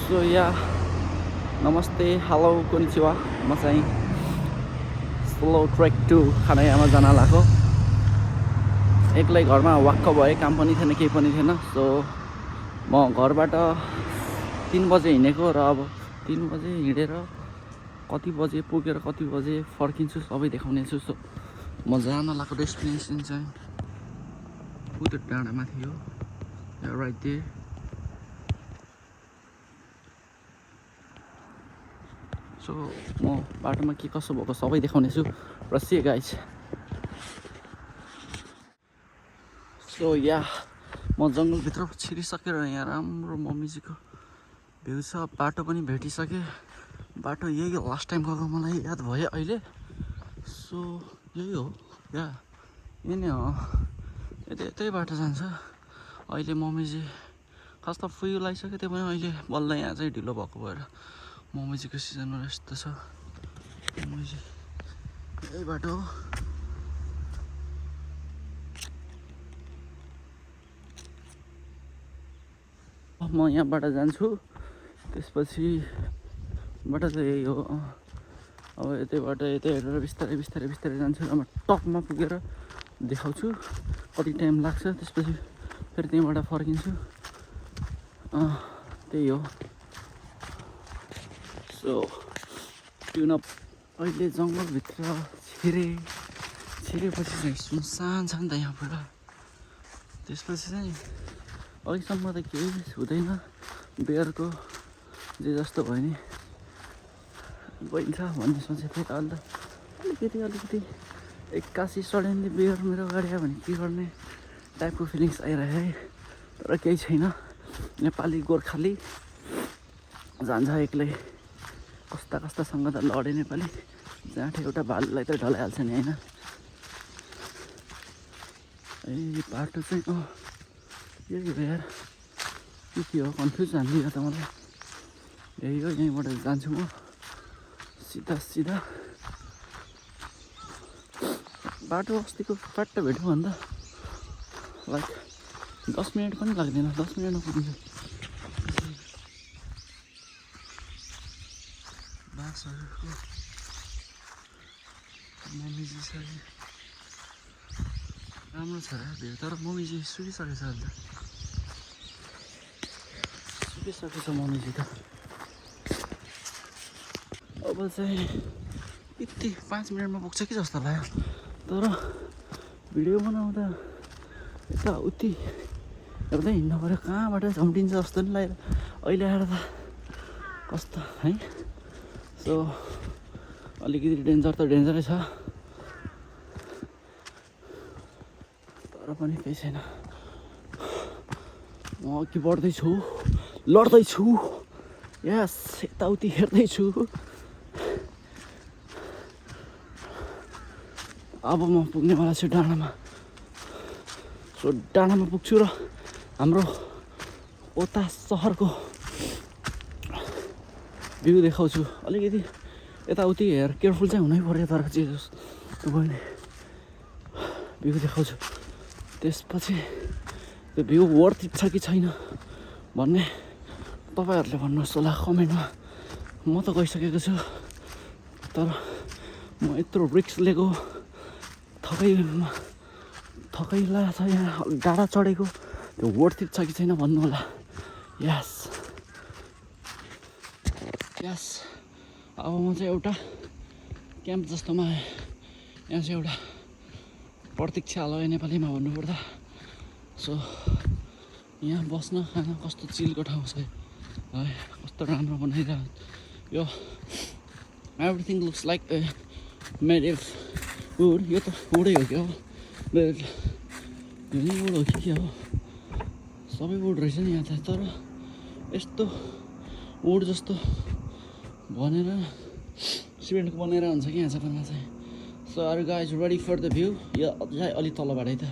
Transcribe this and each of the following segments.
So या नमस्ते hello konnichiwa म चाहिँ स्लो ट्रेक टु खानायामा जान लागेको एक्लै घरमा वाक्क भए काम पनि थिएन केही पनि थिएन सो म घरबाट 3 बजे हिँडेको र अब 3 बजे हिँडेर कति बजे पुगेर कति बजे फर्किन्छु सबै देखाउने छु सो म जान लागेको डेस्टिनेसन चाहिँ उता डाँडामा थियो राइट देयर सो म बाटोमा के कसो भएको सबै देखाउने छु र सी गाइज सो या म जङ्गलभित्र छिरिसकेर यहाँ राम्रो मम्मीजीको भ्यू छ बाटो पनि भेटिसकेँ बाटो यही हो लास्ट टाइम गएको मलाई याद भयो अहिले सो यही हो या यही नै हो यतै बाटो जान्छ अहिले मम्मीजी खास त फुइल लगाइसक्यो त्यो पनि अहिले बल्ल यहाँ चाहिँ ढिलो भएको भएर मम्मीजीको सिजनमा यस्तो छ मम्मीजी यही बाटो हो म यहाँबाट जान्छु त्यसपछि बाट चाहिँ यही हो अब यतैबाट यतै हेरेर बिस्तारै बिस्तारै बिस्तारै जान्छु र म टपमा पुगेर देखाउँछु कति टाइम लाग्छ त्यसपछि फेरि त्यहीँबाट फर्किन्छु त्यही हो सो ट्युन अप अहिले जङ्गलभित्र छिरेपछि चाहिँ सुनसान छ नि त यहाँ पुरा त्यसपछि चाहिँ अहिलेसम्म त केही हुँदैन बेयरको जे जस्तो भयो नि गइन्छ भन्ने सोचेको थिएँ अन्त अलिकति एक्कासी सडनली बेयर मेरो गाडी आयो भने के गर्ने टाइपको फिलिङ्स आइरह्यो है तर केही छैन नेपाली गोर्खाली जान्छ एक्लै कस्तासँग त लडे नेपाली जाँठे एउटा भालुलाई त ढलाइहाल्छ नि होइन ए बाटो चाहिँ यही हो यार के हो कन्फ्युज हान्दियो त मलाई यही हो यहीँबाट जान्छु म सिधा बाटो अस्तिको पाट्ट भेट्यो भन्दा लाइक 10 मिनट पनि लाग्दैन 10 मिनटमा पुग्छु बाँसहरूको मम्मीजी छ राम्रो छ र भेट तर मम्मीजी सुकिसकेछ अहिले सुकिसकेछ मम्मीजी त अब चाहिँ यति 5 मिनटमा पुग्छ कि जस्तो लाग्यो तर भिडियो बनाउँदा यता उति हेर्दै हिँड्नु पऱ्यो कहाँबाट झम्टिन्छ जस्तो नि लाग्यो अहिले आएर त कस्तो है सो अलिकति डेन्जर त डेन्जरै छ तर पनि केही छैन म अघि बढ्दैछु लड्दैछु यस यताउति हेर्दैछु अब म पुग्नेवाला छु डाँडामा सो डाँडामा पुग्छु र हाम्रो ओता सहरको भ्यू देखाउँछु अलिकति यताउति केयरफुल चाहिँ हुनै पर्यो तर जे जस्तो भयो नि भ्यू देखाउँछु त्यसपछि त्यो भ्यू वर्थ इट छ कि छैन भन्ने तपाईँहरूले भन्नुहोस् होला कमेन्टमा म त गइसकेको छु तर म यत्रो रिस्क लिएको थकैला छ यहाँ डाँडा चढेको त्यो वर्थ इट छ कि छैन भन्नु होला यस अब म चाहिँ एउटा क्याम्प जस्तोमा आएँ यहाँ चाहिँ एउटा प्रतीक्षालय नेपालीमा भन्नुपर्दा सो यहाँ बस्न खान कस्तो चिलको ठाउँ छ है कस्तो राम्रो बनाइरहेको यो everything looks like made if would यो त वुडै हो क्या हो बेड यो नि वुड हो कि के हो सबै वुड रहेछ नि यहाँ त तर यस्तो वुड जस्तो भनेर सिमेन्टको बनेर हुन्छ कि यहाँ जापानमा चाहिँ so are guys ready for the view यो अझै अलि तलबाट है त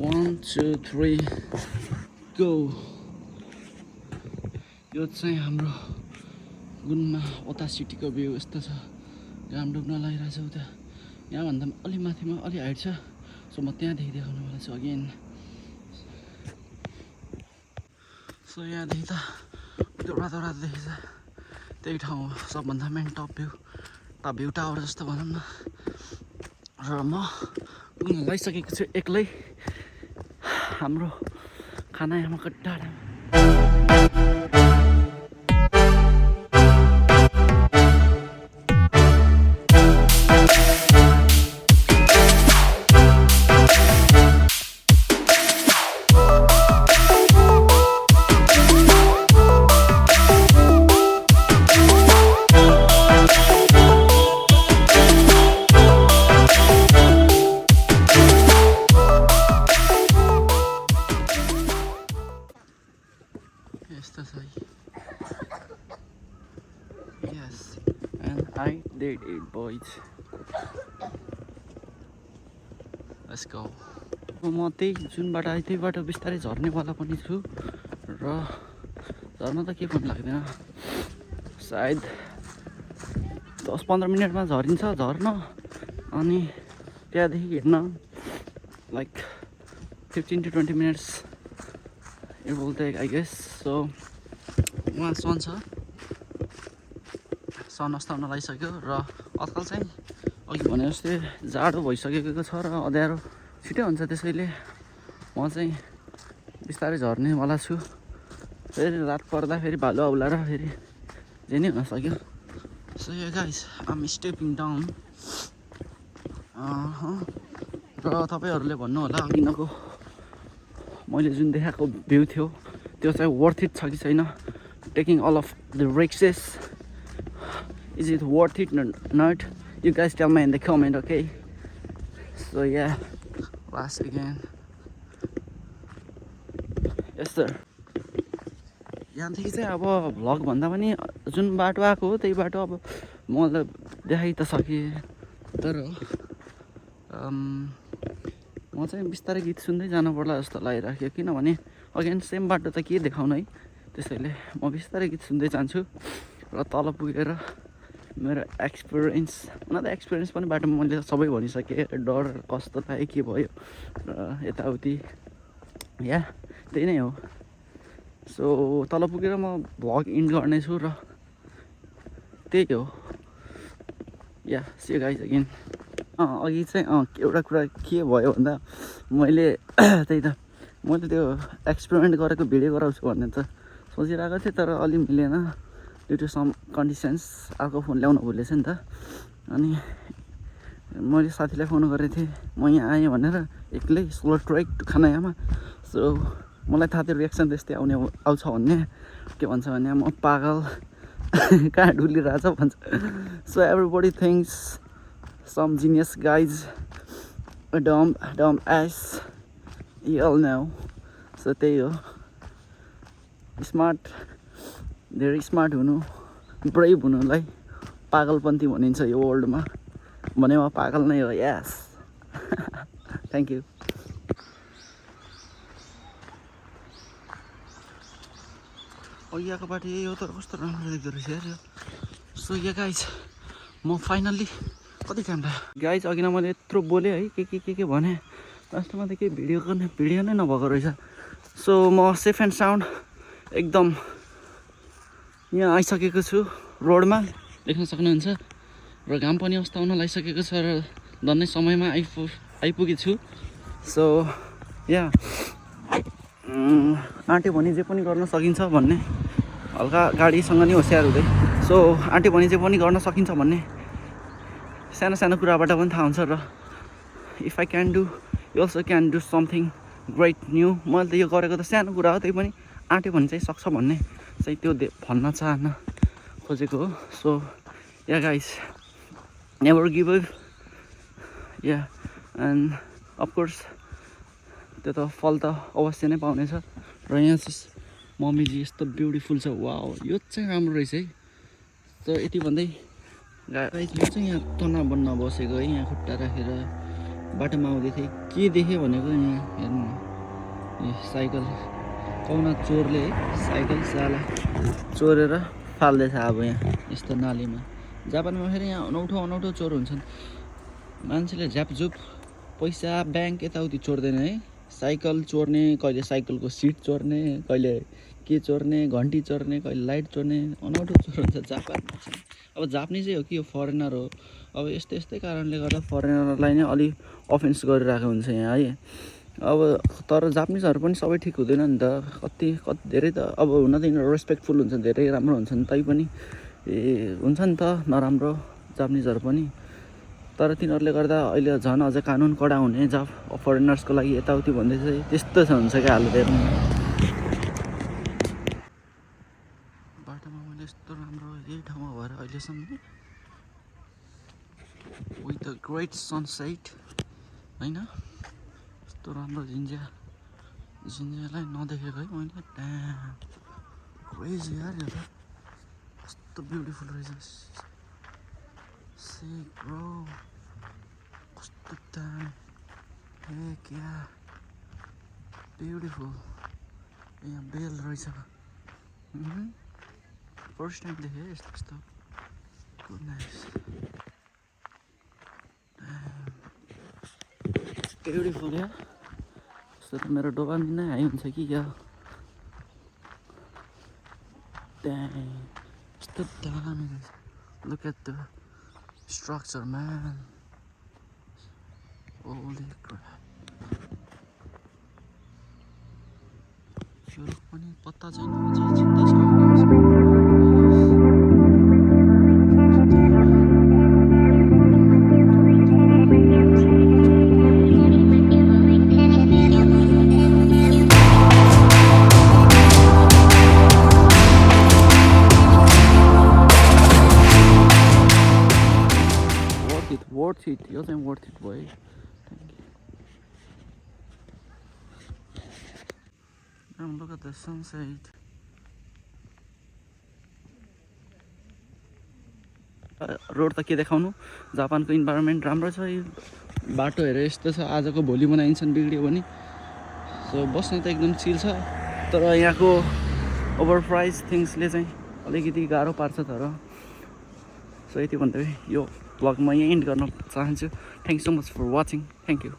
1 2 3 गो यो चाहिँ हाम्रो गुनमा ओता सिटीको भ्यू यस्तो छ घाम डुब्न लागिरहेछ उता यहाँभन्दा अलि माथिमा अलि हाइट छ सो म त्यहाँदेखि देखाउनुवाला छु अगेन सो यहाँदेखि त त्यो रातो रातो देखिन्छ त्यही ठाउँ हो सबभन्दा मेन टप भ्यू टावर जस्तो भनौँ न। र म पुग्न लगाइसकेको छु एक्लै हाम्रो खाना यामाको डाँडामा। Yes, and I did it, boys. Let's go. म त्यही जुन बाटो आएँ त्यही बाटो बिस्तारै झर्नेवाला पनि छु र झर्न त केही पनि लाग्दैन, सायद 10-15 मिनटमा झरिन्छ झर्न, अनि त्यहाँदेखि हिँड्न like 15 to 20 minutes it will take, I guess. So वहाँ सन छ, सन अस्ताउन लागिसक्यो र आजकल चाहिँ अघि भने जस्तै जाडो भइसकेको छ र अँध्यारो छिटै हुन्छ, त्यसैले म चाहिँ बिस्तारै झर्नेवाला छु। फेरि रात पर्दा फेरि भालु आउला र फेरि जे नै हुन सक्यो। सो या गाइस, आम स्टेपिङ डाउन। र तपाईँहरूले भन्नु होला अघिनको मैले जुन देखाएको भ्यू थियो त्यो चाहिँ वर्थ इट छ कि छैन, taking all of the risks, is it worth it or not? You guys tell me in the comment, okay? So yeah, last again. Yes sir. यहाँदेखि चाहिँ अब भ्लग भन्दा पनि जुन बाटो आएको हो त्यही बाटो अब मलाई देखाइ त सकेँ, तर म चाहिँ बिस्तारै गीत सुन्दै जानु पर्ला जस्तो लागिराख्यो, किनभने अगेन सेम बाटो त के देखाउनु है, त्यसैले म बिस्तारै गीत सुन्दै जान्छु र तल पुगेर मेरो एक्सपिरियन्स पनि बाटोमा मैले सबै भनिसकेँ, डर कस्तो लाग्यो के भयो र यताउति, या त्यही नै हो। सो तल पुगेर म भ्लग इन्ड गर्नेछु र त्यही हो, या सी यु गाइज अगेन। अघि चाहिँ एउटा कुरा के भयो भन्दा मैले त्यही त मैले त्यो एक्सपेरिमेन्ट गरेको भिडियो गराउँछु भन्ने त सोचिरहेको थिएँ, तर अलि मिलेन ड्यु टु सम कन्डिसन्स। अर्को फोन ल्याउनु भुलेछ नि त, अनि मैले साथीलाई फोन गरेको थिएँ म यहाँ आएँ भनेर एक्लै सोलो ट्रेक टु खानायामा। सो मलाई थाहा थियो रिएक्सन त्यस्तै आउँछ भन्ने, के भन्छ भने म पागल कहाँ डुलिरहेछ भन्छ। So everybody thinks some genius guys, dumb ass, you all know. So त्यही हो, स्मार्ट, धेरै स्मार्ट हुनु, ब्रेभ हुनुलाई पागलपन्थी भनिन्छ यो वर्ल्डमा, भने म पागल नै हो। यस, थ्याङ्क यू। अघि आएको बाटो यही हो, तर कस्तो राम्रो देख्दो रहेछ यार यो। सो या गाइज, म फाइनल्ली कति टाइम भयो गाइज, अघि न मैले यत्रो बोलेँ है, के भने लास्टमा त केही भिडियो नै नभएको रहेछ। सो म सेफ एन्ड साउन्ड एकदम यहाँ आइसकेको छु, रोडमा देख्न सक्नुहुन्छ, र घाम पनि अस्ताउन लागिसकेको छ र झन्डै समयमा आइपुगेको छु। सो या आँट्यो भने जे पनि गर्न सकिन्छ भन्ने, हल्का गाडीसँग नि होसियार हुँदै, सो आँट्यो भने जे पनि गर्न सकिन्छ भन्ने सानो कुराबाट पनि थाहा हुन्छ, र if I can do you also can do something great new. मैले त यो गरेको त सानो कुरा हो, त्यही पनि आँट्यो भने चाहिँ सक्छ भन्ने चाहिँ त्यो भन्न चाहन खोजेको हो। So yeah guys, never give up, yeah and of course त्यो त फल त अवश्य नै पाउनेछ। र यहाँ चाहिँ मम्मीजी यस्तो ब्युटिफुल छ, वाउ यो चाहिँ राम्रो रहेछ है। त यति भन्दै गाइस, यो चाहिँ यहाँ तना बन्न बसेको है, यहाँ खुट्टा राखेर बाटोमा आउँदै थिएँ, के देखेँ भनेको यहाँ हेर्नु न, यो साइकल कौना चोरले है साइकल साला चोरेर फाल्दैछ अब यहाँ यस्तो नालीमा। जापानमा फेरि यहाँ अनौठो चोर हुन्छन्, मान्छेले झ्यापझुप पैसा ब्याङ्क यताउति चोर्दैन है, साइकल चोर्ने, कहिले साइकलको सिट चोर्ने, कहिले के चोर्ने घन्टी चोर्ने कहिले लाइट चोर्ने अनौठो चोर हुन्छ जापानमा चाहिँ। अब जापानिजै हो कि यो फरेनर हो, अब यस्तै कारणले गर्दा फरेनरलाई नै अलिक अफेन्स गरिरहेको हुन्छ यहाँ है। अब तर जापानिजहरू पनि सबै ठिक हुँदैन नि त, कति धेरै त अब हुन त यिनीहरू रेस्पेक्टफुल हुन्छ, धेरै राम्रो हुन्छन्, तैपनि हुन्छ नि त नराम्रो जापानिजहरू पनि। तर तिनीहरूले गर्दा अहिले झन् अझ कानुन कडा हुने फरेनर्सको लागि यताउति भन्दै चाहिँ त्यस्तो हुन्छ क्या हालत हेर्नु। बाटोमा मैले यस्तो राम्रो यही ठाउँमा भएर अहिलेसम्म विथ द ग्रेट सनसेट होइन, यस्तो राम्रो जिन्जियालाई नदेखेको है मैले। क्रेजी यार, यो त कस्तो ब्युटिफुल रहेछ। Sick bro, कस्तो दामी, हे क्या ब्युटिफुल। यहाँ बेल रहेछ, फर्स्ट टाइम देखेँ यस्तो। गुडनेस, ब्युटिफुल यार। यस्तो त मेरो डोपामिन नै हाई हुन्छ कि क्या। यस्तो दामी रहेछ। Look at the structure, man. Holy crap. यो रुख पनि पत्ता छैन, जित्दै छ। Worth it, यो चाहिँ worth it भयो। Look at the sunset. Road त के देखाउनु, जापानको इन्भाइरोमेन्ट राम्रो छ। बाटोहरू यस्तो छ, आजको भोलि बनाइन्छन्, बिग्रियो भने। सो बस्न त एकदम चिल छ, तर यहाँको ओभर प्राइस थिङ्सले चाहिँ अलिकति गाह्रो पार्छ। तर सो यति भन्दै यो ब्लग म यहीँ एन्ड गर्न चाहन्छु। Thank so much for watching, thank you.